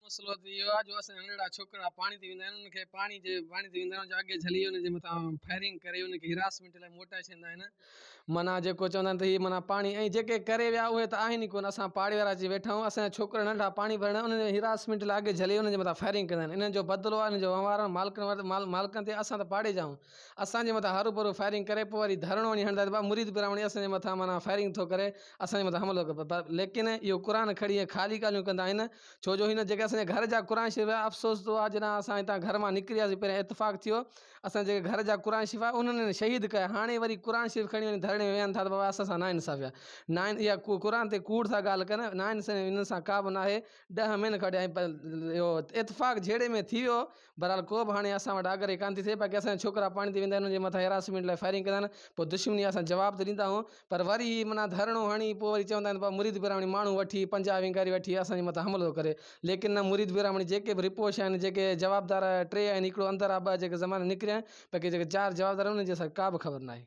مسئلو ته اهو آهي جو اسان جا ننڍڙا ڇوڪرا پاڻي تي ويندا آهن انهن کي پاڻي جي پاڻي تي ويندا آهن ان جي اڳي جهلي ان جي مٿان فائرنگ ڪري ان کي هراسمينٽ لاء موٽائي ڇڏيندا آهن معنيٰ جيڪو چوندا آهن ته هي معنيٰ پاڻي ۽ جيڪي ڪري ويا اهي ته آهن ئي ڪونه اسان پاڙي وارا اچي ويٺا آهيون اسان جا ڇوڪرا ننڍا پاڻي ڀرڻ انهن جي هراسمينٽ لاء اڳي جهلي انهن جي مٿان فائرنگ ڪندا آهن انهن جو بدلو آهي انهن جو وهنوار آهي مالڪن وٽ مالڪن تي اسان ته پاڙي جا آهيون اسان جي مٿان هروڀرو فائرنگ ڪري پوء وري ڌرڻو وڃي هڻندا ته بابا مريد براهمڻي اسان جي مٿان معنيٰ فائرنگ ٿو ڪري اسان جي مٿان حملو ڪيو پر ليڪن اهو قرآن کڻي ائين خالي ڳالهيون ڪندا آهن ڇو جو هن جيڪي اسان جي گهر جا قرآن شريف هيا افسوس تو آهي جڏهن اسان هتان گهر مان نڪري وياسين پهريان اتفاق ٿيو اسان جيڪي گهر جا قرآن شريف هيا انهن شهيد ڪيا هاڻي وري قرآن شريف کڻي وڃي ڌرڻي ۾ ويهن ٿا ته بابا اسان سان ناانصافي آهي نا اها قرآن تي ڪوڙ ٿا ڳالهه ڪن ناانصافي انهن سان ڪا به ناهي ڏهه مهينا کان وٺي اهو اتفاق جهيڙي ۾ ٿي ويو بھرحال ڪو به ھاڻي اسان وٽ آگري ڪانه ٿي ٿئي باقي اسان جا ڇوڪرا پاڻي تي ويندا آھن انھن جي مٿان ھراسمينٽ لاء فائرنگ ڪندا آھن پوء دشمني اسان جواب ته ڏيندا آھيون پر وري ھي معنيٰ ڌرڻو ھڻي پوء وري چوندا آھن ته مريد براھمڻي ماڻھو وٺي پنجاھ ونگاري وٺي اسان جي مٿان حملو ڪري ليڪن نه مريد براھمڻي جيڪي به رپوش آھن جيڪي جوابدار ٽي آھن ھڪڙو اندر آ ٻه جيڪي زماني نڪريا آھن باقي جيڪي چار جوابدار آھن انھن جي اسان کي ڪا به خبر ناھي.